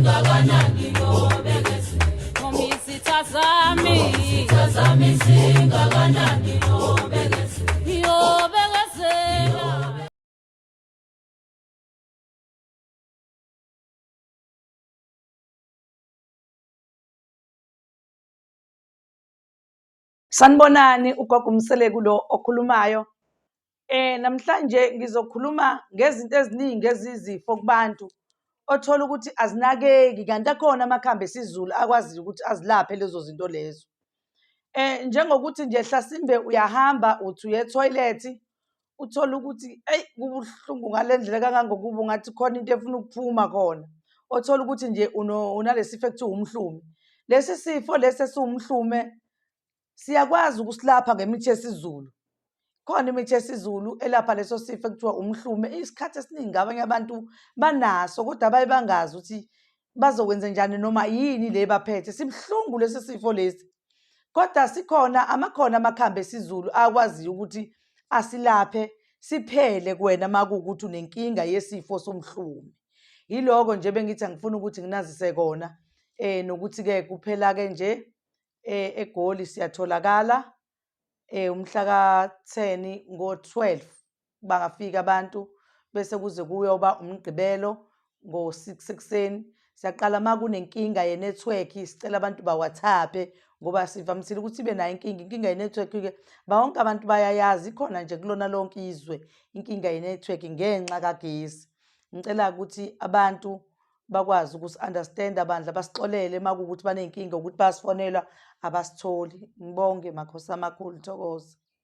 Singakanani nobekezela. Noma izitha zami. Izitha zami singakanani nobekezela. Ngiyobekezela. Sanibonani, ugogo uMseleku lo okhulumayo. Namhlanje ngizokhuluma ngezinto eziningi ezizifo kubantu othola ukuthi azinakeki kanti akhona amakhambi esiZulu akwaziyo ukuthi azilaphe lezo zinto lezo. Njengokuthi nje hlasimbe uyahamba uthi uya ethoyilethi uthole ukuthi eyi kubuhlungu ngale ndlela kangangokuba ungathi khona into efuna ukuphuma khona. Othola ukuthi nje unalesi sifo ekuthiwa umhlume. Lesi sifo lesi esiwumhlume siyakwazi ukusilapha ngemithi yesiZulu. Khona imithi yesiZulu elapha leso sifo ekuthiwa umhlume. Isikhathi esiningi abanye abantu banaso kodwa baye bangazi ukuthi bazokwenze njani noma yini le baphethe. Sibuhlungu lesi sifo lesi. Kodwa sikhona amakhona amakhambi esiZulu akwaziyo ukuthi asilaphe siphele kuwena uma kuwukuthi unenkinga yesifo somhlume. Yiloko nje bengithi angifuni ukuthi nginazise kona nokuthi-ke kuphela-ke nje eGoli siyatholakala umhla ka-10 ngo-12 bangafika abantu bese kuze kuyoba uMgqibelo ngo-6 ekuseni. Siyaqala uma kunenkinga ye-network sicela abantu ba-WhatsApp-e ngoba sivamisile ukuthi ibe nayo inkinga. Inkinga ye-network-ke bonke abantu bayayazi ikhona nje kulona lonke izwe inkinga ye-network ngenxa kagesi. Ngicela ukuthi abantu bakwazi ukusi-understand-a bandla basixolele uma kuwukuthi baney'nkinga ukuthi bayasifonela abasitholi. Ngibonge makhosi amakhulu, thokoza.